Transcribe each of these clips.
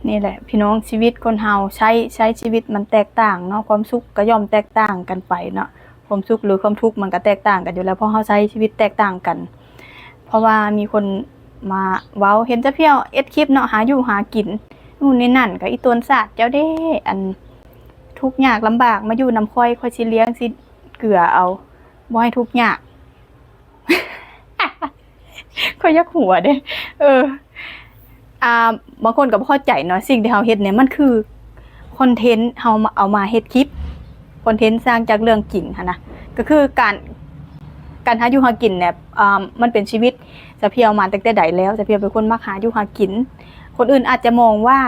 ນີ້ແຫຼະພີ່ນ້ອງ ຊີວິດຄົນເຮົາໃຊ້ ໃຊ້ຊີວິດມັນແຕກຕ່າງເນາະ ຄວາມສຸກກໍຍ່ອມແຕກຕ່າງກັນໄປເນາະ ຄວາມສຸກ ຫຼື ຄວາມທຸກມັນກໍແຕກຕ່າງກັນຢູ່ແລ້ວ ເພາະເຮົາໃຊ້ຊີວິດແຕກຕ່າງກັນ. ເພາະວ່າມີຄົນມາເວົ້າ ເຫັນສາວພຽວເຮັດຄລິບເນາະ ຫາຢູ່ຫາກິນ ນູ່ນນີ້ນັ້ນ ກໍອີ່ຕົນຊາດເຈົ້າເດ້ ອັນທຸກຍາກລຳບາກ ມາຢູ່ນຳຂ້ອຍ ຂ້ອຍຊິລ້ຽງ ຊິເກືອເອົາ ບໍ່ໃຫ້ທຸກຍາກ. ຂ້ອຍຢາກຫົວເດ້ ເອີ ອ່າ ບາງຄົນກໍບໍ່ເຂົ້າໃຈເນາະ ສິ່ງທີ່ເຮົາເຮັດນີ້ມັນຄືຄອນເທັນ ເຮົາເອົາມາເຮັດຄລິບ ຄອນເທັນສ້າງຈາກເລື່ອງຈິງຫັ້ນນະ ກໍຄືການ ການຫາຢູ່ຫາກິນແບບ ອ່າ ມັນເປັນຊີວິດ ສາວພຽວມາຕັ້ງແຕ່ໃດແລ້ວ ສາວພຽວເປັນຄົນມັກຫາຢູ່ຫາກິນ ຄົນອື່ນອາດຈະມອງວ່າ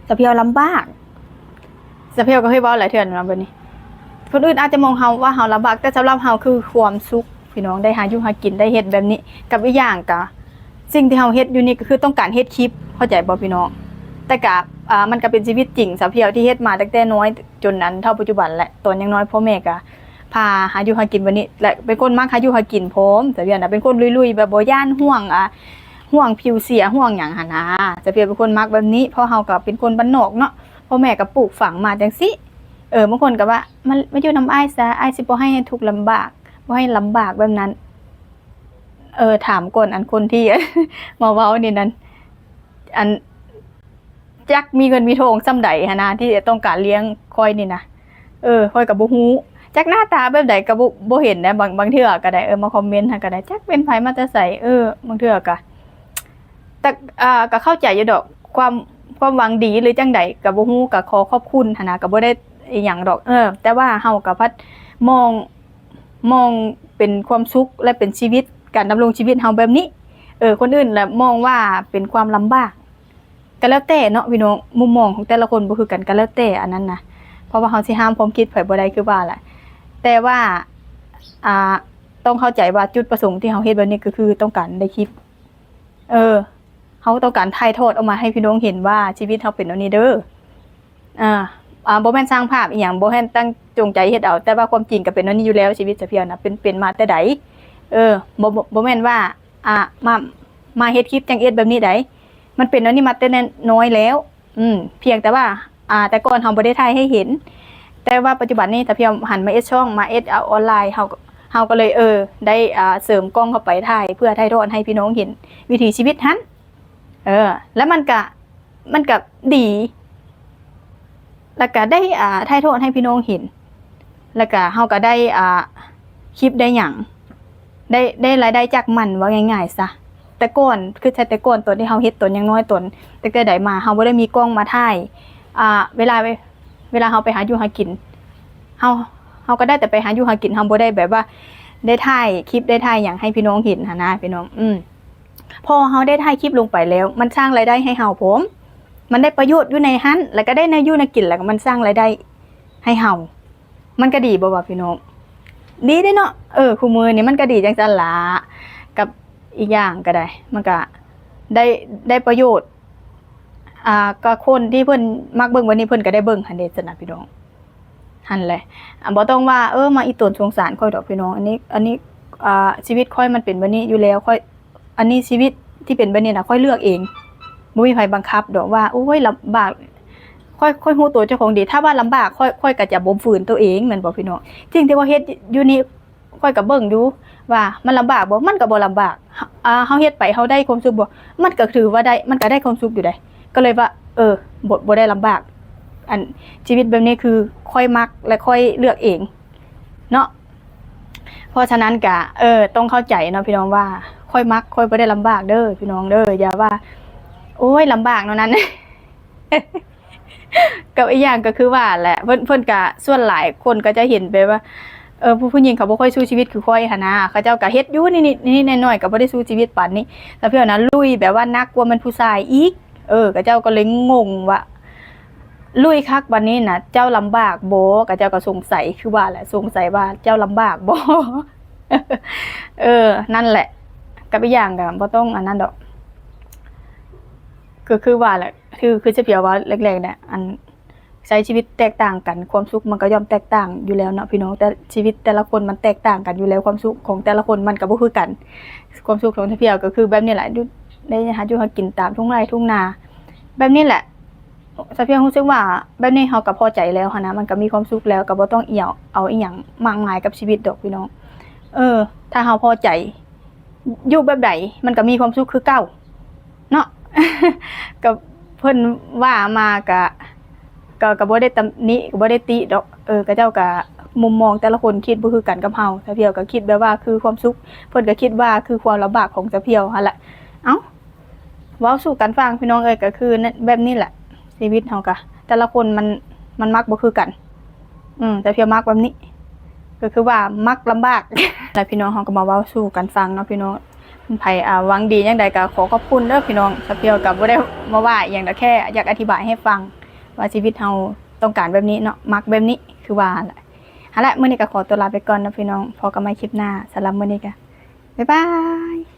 ສາວພຽວລຳບາກ ສາວພຽວກໍເຄີຍເວົ້າຫຼາຍເທື່ອແລ້ວເນາະແບບນີ້ ຄົນອື່ນອາດຈະມອງເຮົາວ່າເຮົາລຳບາກ ແຕ່ສຳລັບເຮົາຄືຄວາມສຸກ ພີ່ນ້ອງ ໄດ້ຫາຢູ່ຫາກິນ ໄດ້ເຮັດແບບນີ້ ກັບອີກຢ່າງກະ ສິ່ງທີ່ເຮົາເຮັດຢູ່ນີ້ກໍຄືຕ້ອງການເຮັດຄລິບ ເຂົ້າໃຈບໍ່ພີ່ນ້ອງ? ແຕ່ກະ ອ່າ ມັນກໍເປັນຊີວິດຈິງ ສາວພຽວທີ່ເຮັດມາຕັ້ງແຕ່ນ້ອຍຈົນອັນເທົ່າປັດຈຸບັນແຫຼະ ຕອນຍັງນ້ອຍພໍ່ແມ່ກໍພາຫາຢູ່ຫາກິນແບບນີ້ ແລະ ເປັນຄົນມັກຫາຢູ່ຫາກິນພ້ອມ ສາວພຽວນະ ເປັນຄົນລຸຍໆ ແບບບໍ່ຢ້ານຫ່ວງ ອ່າ ຫ່ວງຜິວເສຍ ຫ່ວງຫຍັງຫັ້ນນາ ສາວພຽວເປັນຄົນມັກແບບນີ້ ເພາະເຮົາກໍເປັນຄົນບ້ານນອກເນາະ ພໍ່ແມ່ກໍປູກຝັງມາຈັ່ງຊີ້ ເອີ ບາງຄົນກໍວ່າ ມາ ມາຢູ່ນຳອ້າຍຊະ ອ້າຍຊິບໍ່ໃຫ້ທຸກລຳບາກ ບໍ່ໃຫ້ລຳບາກແບບນັ້ນ ເອີ ຖາມກ່ອນ ອັນຄົນທີ່ ມາເວົ້ານີ້ນັ້ນ ອັນຈັກມີເງິນມີທອງສ່ຳໃດຫັ້ນນາ ທີ່ຈະຕ້ອງການລ້ຽງຂ້ອຍນີ້ນະ ເອີ ຂ້ອຍກໍບໍ່ຮູ້ ຈັກໜ້າຕາແບບໃດກໍບໍ່ ບໍ່ເຫັນນະ ບາງ ບາງເທື່ອກໍໄດ້ ເອີ ມາຄອມເມັນຫັ້ນກໍໄດ້ ຈັກເປັນໃຜມາແຕ່ໃສ ເອີ ບາງເທື່ອກໍ ແຕ່ ອ່າ ກໍເຂົ້າໃຈຢູ່ດອກ ຄວາມ ຄວາມຫວັງດີ ຫຼື ຈັ່ງໃດກໍບໍ່ຮູ້ ກໍຂໍຂອບຄຸນຫັ້ນນະ ກໍບໍ່ໄດ້ອີ່ຫຍັງດອກ ເອີ ແຕ່ວ່າເຮົາກໍພັດມອງ ມອງເປັນຄວາມສຸກ ແລະ ເປັນຊີວິດ ການດຳລົງຊີວິດເຮົາແບບນີ້ ເອີ ຄົນອື່ນລະມອງວ່າເປັນຄວາມລຳບາກ ກໍແລ້ວແຕ່ເນາະພີ່ນ້ອງ ມຸມມອງຂອງແຕ່ລະຄົນບໍ່ຄືກັນ ກໍແລ້ວແຕ່ອັນນັ້ນນະ ເພາະວ່າເຮົາຊິຫ້າມຄວາມຄິດໃຜບໍ່ໄດ້ ຄືວ່າແຫຼະ ແຕ່ວ່າ ອ່າ ຕ້ອງເຂົ້າໃຈວ່າຈຸດປະສົງທີ່ເຮົາເຮັດແບບນີ້ ກໍຄືຕ້ອງການໄດ້ຄລິບ ເອີ ເຮົາຕ້ອງການຖ່າຍທອດອອກມາໃຫ້ພີ່ນ້ອງເຫັນວ່າຊີວິດເຮົາເປັນແນວນີ້ເດີ ອ່າ ອ່າ ບໍ່ແມ່ນສ້າງພາບອີ່ຫຍັງ ບໍ່ແມ່ນຕັ້ງຈົງໃຈເຮັດເອົາ ແຕ່ວ່າຄວາມຈິງກໍເປັນແນວນີ້ຢູ່ແລ້ວ ຊີວິດສາວພຽວນະ ເປັນ ເປັນມາແຕ່ໃດ ເອີ ບໍ່ ບໍ່ ບໍ່ແມ່ນວ່າ ອ່າ ມາ ມາເຮັດຄລິບຈັ່ງເຮັດແບບນີ້ໃດ ມັນເປັນແນວນີ້ມາແຕ່ນ້ອຍແລ້ວ ອືມ ພຽງແຕ່ວ່າ ອ່າ ແຕ່ກ່ອນເຮົາບໍ່ໄດ້ຖ່າຍໃຫ້ເຫັນ ແຕ່ວ່າປັດຈຸບັນນີ້ ສາວພຽວຫັນມາເຮັດຊ່ອງ ມາເຮັດ ອ່າ ອອນລາຍ ເຮົາ ເຮົາກໍເລີຍ ເອີ ໄດ້ ອ່າ ເສີມກ້ອງເຂົ້າໄປຖ່າຍ ເພື່ອຖ່າຍທອດໃຫ້ພີ່ນ້ອງເຫັນວິຖີຊີວິດຫັ້ນ ເອີ ແລ້ວມັນກະ ມັນກະດີ ແລ້ວກະໄດ້ ອ່າ ຖ່າຍທອດໃຫ້ພີ່ນ້ອງເຫັນ ແລ້ວກະເຮົາກະໄດ້ ອ່າ ຄລິບໄດ້ຫຍັງ ໄດ້ ໄດ້ລາຍໄດ້ຈາກມັນ ເວົ້າງ່າຍໆຊະ ແຕ່ກ່ອນ ຄືແຕ່ ແຕ່ກ່ອນຕອນທີ່ເຮົາເຮັດຕອນຍັງນ້ອຍ ຕອນຕັ້ງແຕ່ໃດມາ ເຮົາບໍ່ໄດ້ມີກ້ອງມາຖ່າຍ ອ່າ ເວລາ ເວລາເຮົາໄປຫາຢູ່ຫາກິນ ເຮົາ ເຮົາກໍໄດ້ແຕ່ໄປຫາຢູ່ຫາກິນ ເຮົາບໍ່ໄດ້ແບບວ່າໄດ້ຖ່າຍຄລິບ ໄດ້ຖ່າຍຫຍັງໃຫ້ພີ່ນ້ອງເຫັນຫັ້ນນະ ພີ່ນ້ອງ ອືມ ພໍເຮົາໄດ້ຖ່າຍຄລິບລົງໄປແລ້ວ ມັນສ້າງລາຍໄດ້ໃຫ້ເຮົາພ້ອມ ມັນໄດ້ປະໂຫຍດຢູ່ໃນຫັ້ນ ແລ້ວກໍໄດ້ແນວຢູ່ແນວກິນ ແລ້ວກໍມັນສ້າງລາຍໄດ້ໃຫ້ເຮົາ ມັນກໍດີບໍ່ວະພີ່ນ້ອງ? ດີເດ້ເນາະ ເອີ ຄູ່ມື້ນີ້ມັນກໍດີຈັ່ງຊັ້ນລະ ກັບອີກຢ່າງກໍໄດ້ ມັນກໍໄດ້ ໄດ້ປະໂຫຍດ ອ່າ ກໍຄົນທີ່ເພິ່ນມັກເບິ່ງແບບນີ້ ເພິ່ນກໍໄດ້ເບິ່ງຫັ້ນເດ້ຊັ້ນນະພີ່ນ້ອງ ຫັ້ນແຫຼະ ອ່າ ບໍ່ຕ້ອງວ່າ ເອີ ມາອີ່ຕົນສົງສານຂ້ອຍດອກພີ່ນ້ອງ ອັນນີ້ ອັນນີ້ ອ່າ ຊີວິດຂ້ອຍມັນເປັນແບບນີ້ຢູ່ແລ້ວ ຂ້ອຍ ອັນນີ້ຊີວິດທີ່ເປັນແບບນີ້ນະ ຂ້ອຍເລືອກເອງ ບໍ່ມີໃຜບັງຄັບດອກວ່າ ໂອ້ຍ ລຳບາກ ຂ້ອຍ ຂ້ອຍຮູ້ຕົວເຈົ້າຂອງດີ ຖ້າວ່າລຳບາກ ຂ້ອຍ ຂ້ອຍກໍຈະບໍ່ຝືນຕົວເອງ ແມ່ນບໍ່ພີ່ນ້ອງ? ສິ່ງທີ່ຂ້ອຍເຮັດຢູ່ນີ້ ຂ້ອຍກໍເບິ່ງຢູ່ວ່າມັນລຳບາກບໍ່? ມັນກໍບໍ່ລຳບາກ ເຮົາ ເຮົາເຮັດໄປ ເຮົາໄດ້ຄວາມສຸກບໍ່? ມັນກໍຖືວ່າໄດ້ ມັນກໍໄດ້ຄວາມສຸກຢູ່ໃດ໋ ກໍເລີຍວ່າ ເອີ ບໍ່ ບໍ່ໄດ້ລຳບາກ ອັນ ຊີວິດແບບນີ້ຄືຂ້ອຍມັກ ແລະ ຂ້ອຍເລືອກເອງເນາະ ເພາະສະນັ້ນກະ ເອີ ຕ້ອງເຂົ້າໃຈເນາະພີ່ນ້ອງວ່າ ຂ້ອຍມັກ ຂ້ອຍບໍ່ໄດ້ລຳບາກເດີພີ່ນ້ອງເດີ ຢ່າວ່າ ໂອ້ຍ ລຳບາກແນວນັ້ນ ກັບອີກຢ່າງກໍຄືວ່າແຫຼະ ເພິ່ນ ເພິ່ນກະ ສ່ວນຫຼາຍຄົນກໍຈະເຫັນແບບວ່າ ເອີ ຜູ້ ຜູ້ຍິງເຂົາບໍ່ຄ່ອຍສູ້ຊີວິດຄືຂ້ອຍຫັ້ນນາ ເຂົາເຈົ້າກໍເຮັດຢູ່ນິດໆ ນິດໆ ໜ້ອຍໆ ກໍບໍ່ໄດ້ສູ້ຊີວິດປານນີ້ ແຕ່ພຽວນະລຸຍແບບວ່າໜັກກວ່າແມ່ນຜູ້ຊາຍອີກ ເອີ ເຂົາເຈົ້າກໍເລີຍງົງວ່າ ລຸຍຄັກປານນີ້ນະ ເຈົ້າລຳບາກບໍ່? ເຂົາເຈົ້າກໍສົງໄສ ຄືວ່າແຫຼະ ສົງໄສວ່າເຈົ້າລຳບາກບໍ່? ເອີ ນັ້ນແຫຼະ ກັບອີກຢ່າງກໍບໍ່ຕ້ອງອັນນັ້ນດອກ ກໍຄືວ່າແຫຼະ ຄື ຄືສະພຽວວ່າແລກໆນະ ອັນ ໃຊ້ຊີວິດແຕກຕ່າງກັນ ຄວາມສຸກມັນກໍຍ່ອມແຕກຕ່າງຢູ່ແລ້ວເນາະພີ່ນ້ອງ ແຕ່ຊີວິດແຕ່ລະຄົນມັນແຕກຕ່າງກັນຢູ່ແລ້ວ ຄວາມສຸກຂອງແຕ່ລະຄົນມັນກໍບໍ່ຄືກັນ ຄວາມສຸກຂອງສະພຽວກໍຄືແບບນີ້ແຫຼະ ຢູ່ ໄດ້ຫາຢູ່ຫາກິນຕາມທົ່ງໄຮ່ທົ່ງນາ ແບບນີ້ແຫຼະ ສາວພຽວຮູ້ສຶກວ່າແບບນີ້ເຮົາກໍພໍໃຈແລ້ວຫັ້ນນະ ມັນກໍມີຄວາມສຸກແລ້ວ ກໍບໍ່ຕ້ອງອີ່ຫຍັງ ເອົາອີ່ຫຍັງມາກມາຍກັບຊີວິດດອກພີ່ນ້ອງ. ເອີ ຖ້າເຮົາພໍໃຈຢູ່ແບບໃດ ມັນກໍມີຄວາມສຸກຄືເກົ່າເນາະ. ກໍເພິ່ນວ່າມາກະ ກໍ ກໍບໍ່ໄດ້ຕຳໜິ ກໍບໍ່ໄດ້ຕິດອກ. ເອີ ເຂົາເຈົ້າກໍ ມຸມມອງແຕ່ລະຄົນຄິດບໍ່ຄືກັນກັບເຮົາ. ສາວພຽວກໍຄິດແບບວ່າຄືຄວາມສຸກ ເພິ່ນກໍຄິດວ່າຄືຄວາມລຳບາກຂອງສາວພຽວຫັ້ນແຫຼະ. ເອົ້າ ເວົ້າສູ່ກັນຟັງພີ່ນ້ອງເອີຍ ກໍຄືແບບນີ້ແຫຼະ ຊີວິດເຮົາກະ ແຕ່ລະຄົນມັນ ມັນມັກບໍ່ຄືກັນ. ອືມ ແຕ່ພຽວມັກແບບນີ້ ກໍຄືວ່າມັກລຳບາກ. ແລ້ວພີ່ນ້ອງເຮົາກໍມາເວົ້າສູ່ກັນຟັງເນາະພີ່ນ້ອງ. ໃຜ ອາ ຫວັງດີຫຍັງໃດກໍຂໍຂອບຄຸນເດີພີ່ນ້ອງ. ສາວພຽວກໍບໍ່ໄດ້ມາວ່າອີ່ຫຍັງດອກ ແຄ່ຢາກອະທິບາຍໃຫ້ຟັງວ່າຊີວິດເຮົາຕ້ອງການແບບນີ້ເນາະ ມັກແບບນີ້ ຄືວ່າຫັ້ນແຫຼະ. ຫັ້ນແຫຼະ ມື້ນີ້ກໍຂໍຕົວລາໄປກ່ອນເນາະພີ່ນ້ອງ. ພໍ້ກັນໃໝ່ຄລິບໜ້າ. ສຳລັບມື້ນີ້ກໍ ບາຍບາຍ.